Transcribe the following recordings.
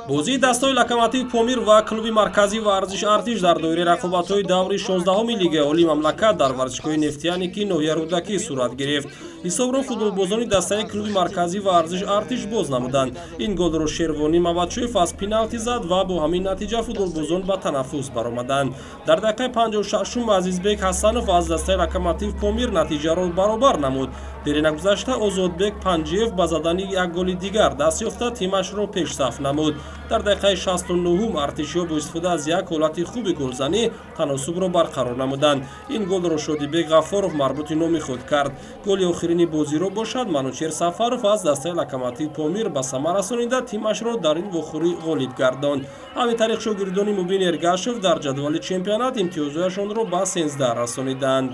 Бозии дастаҳои Локомотив Помир ва клуби марказии варзиши Артиш дар доираи рақобатҳои даври 16-уми Лигаи олии мамлакат дар варзишгоҳи Нефтяник и ноҳияи Рӯдакӣ сурат гирифт. Ҳисобро футболбозони дастаи клуби марказии варзиши Артиш боз намуданд. Ин голро Шервонӣ Маватшоев аз пеналти зад ва бо ҳамин натиҷа футболбозон ба танаффус баромаданд. Дар дақиқаи 56-ум Азизбек Ҳасанов аз дастаи Локомотив Помир натиҷаро баробар намуд. Дери нагузашта Озодбек Панҷиев ба задани як голи дигар даст ёфта, тимашро пешсаф намуд. Дар дақиқаи 69-ум артишиҳо бо истифода аз як ҳолати хуби голзанӣ таносубро барқарор намуданд. Ин голро Шодибек Ғаффоров марбути номи худ кард. Голи охирини бозиро бошад Манучер Сафаров аз дастаи Локомотив Помир ба самар расонида, тимашро дар ин вохӯрӣ ғолиб гардонд. Ҳамин тариқ, шогирдони Мубин Эргашев дар ҷадвали чемпионат имтиёзҳояшонро ба 13 расониданд.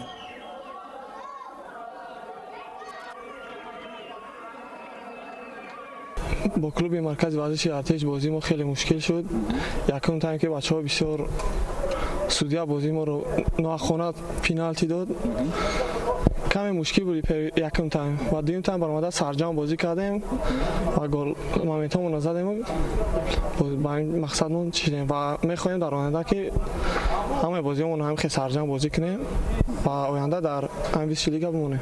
Бо клуби маркази варзиши Артиш бозии мо хеле мушкил шуд. Якум тайм ки бачаҳо бисёр, судья бозии моро ноҳаққона пеналти дод. Каме мушкил буд якум тайм ва дуюм тайм баромада сарҷам бозӣ кардем ва гол моментҳомонро задем, ба ин мақсадмон чидем ва мехоҳем дар оянда ки ҳамаи бозиҳомонро ҳам хел сарҷам бозӣ кунем ва оянда дар ҳамин высший лига бимонем.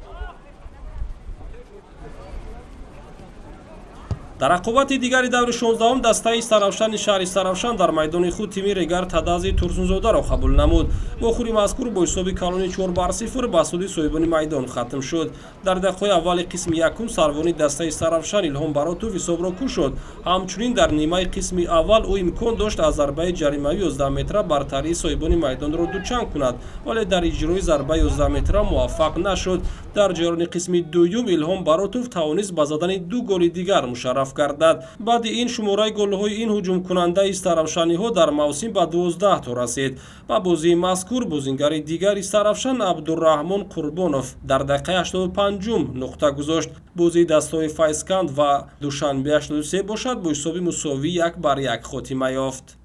Дар рақобати дигари даври 16-ум дастаи Истаравшани шаҳри Истаравшан дар майдони худ тими Регар Тадази Турсунзодаро қабул намуд. Вохӯри мазкур бо ҳисоби калони 4 бар 0 ба суди соҳибони майдон хатм шуд. Дар дақиқаҳои аввали қисми якум сарвони дастаи Истаравшан Илҳом Баротов ҳисобро кушод. Ҳамчунин дар нимаи қисми аввал ӯ имкон дошт аз зарбаи ҷаримавии 11 метра бартарии соҳибони майдонро дучанд кунад, вале дар иҷрои зарбаи 11 метра муваффақ нашуд. Дар ҷараёни қисми дуюм Илҳом Баротов тавонист ба задани ду голи дигар мушарраф гардад. Баъди ин шумораи голҳои ин ҳуҷумкунандаи истаравшаниҳо дар мавсим ба 12 то расид. Ба бозии мазкур бозингари дигари Истаравшан Абдураҳмон Қурбонов дар дақиқаи 85-ум нуқта гузошт. Бозии дастаҳои Файзканд ва Душанбе 83 бошад, бо ҳисоби мусовӣ 1 бар 1 хотима ёфт.